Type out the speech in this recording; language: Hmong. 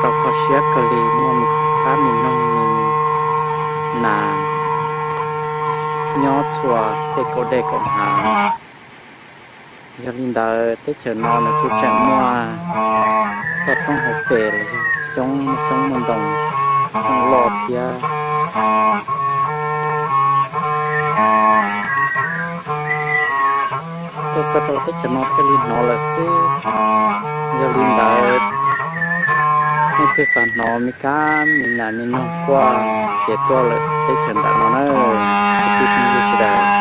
Kho siab kawg li, muaj me kab me noog me nas nyob txhua tej kaum dej kaum hav. Yog li ntawd teb chaws no nws kuj tseem muaj toj roob hauv pes los yog xyoob, muaj xyoob muaj ntoo, tseem loj thiab. Tuaj txog rau teb chaws no thiaj li hnov lawm xwb. Yog li ntawd, nej twg xav hnov me kab me nas me noog quaj ces tuaj lawm teb chaws nram no na, kwv tij phooj ywg sawv daws.